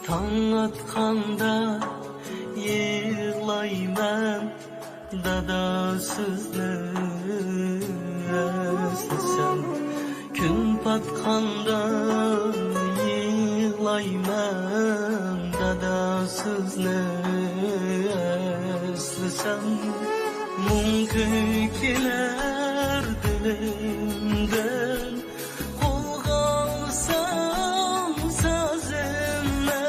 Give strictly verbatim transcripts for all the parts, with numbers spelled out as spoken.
تاڭ ئاتقاندا يىغلايمەن، دادا سىزنى ئەسلىسەم. كۈن پاتقاندا يىغلايمەن، دادا سىزنى ئەسلىسەم. مۇڭ كۈي كېلەر دىلىمدىن، قولغا ئالسام سازىمنى.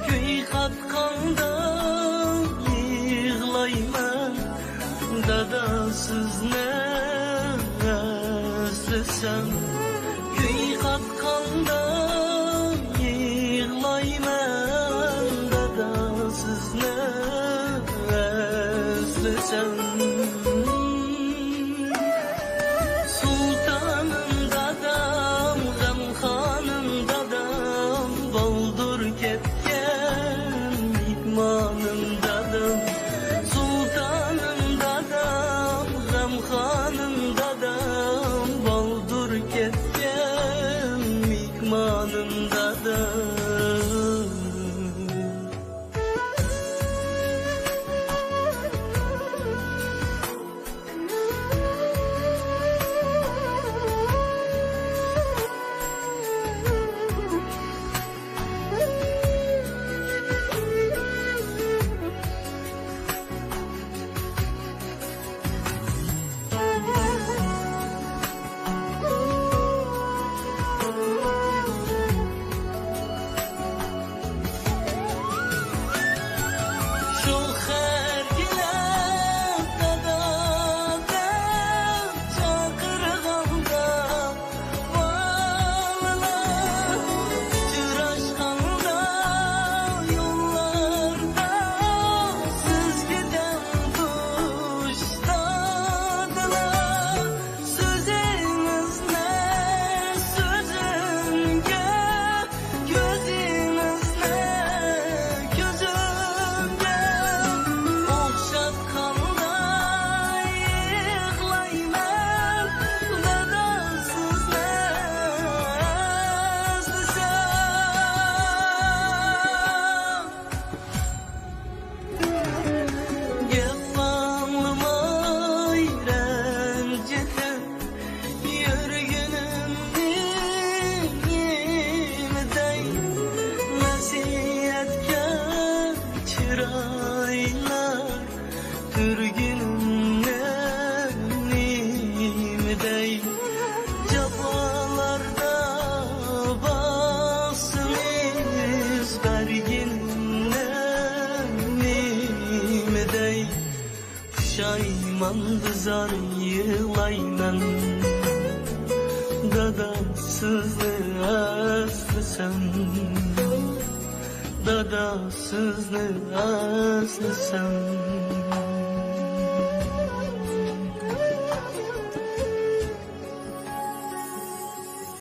كۈي قاتقاندا يىغلايمەن، دادا سىزنى ئەسلىسەم. كۈي قاتقاندا يىغلايمەن، دادا سىزنى ئەسلىسەم. سۇلتانىم دادام، غەمخانىم دادام، بالدۇر كەتكەن مېھمانىم دادام. سۇلتانىم دادام، غەمخانىم دادام، بالدۇر كەتكەن مېھمانىم دادام. شوخەرگىلەر دادا دەپ چاقىرغاندا، بالىلار ئۇچراشقاندا يوللاردا سىزگە دەم تۇش دادىلار. سۆزىڭىزنى سۆزۈمگە، كۆزىڭىزنى كۆزۈمگە ئوخشاتقاندا يىغلايمەن، دادا سىزنى ئەسلىسەم. گەپ ئاڭلىماي رەنجىدىم يۈرگىنىمنى نېمە دەي؟ نەسىھەتكە چىرايلار تۈرگىنىمنى نېمە دەي؟ جاپالاردا باقسىڭىز بەرگىنىمنى نېمە دەي؟ پۇشايماندا زار يىغلايمەن، دادا سىزنى ئەسلىسەم، دادا سىزنى ئەسلىسەم.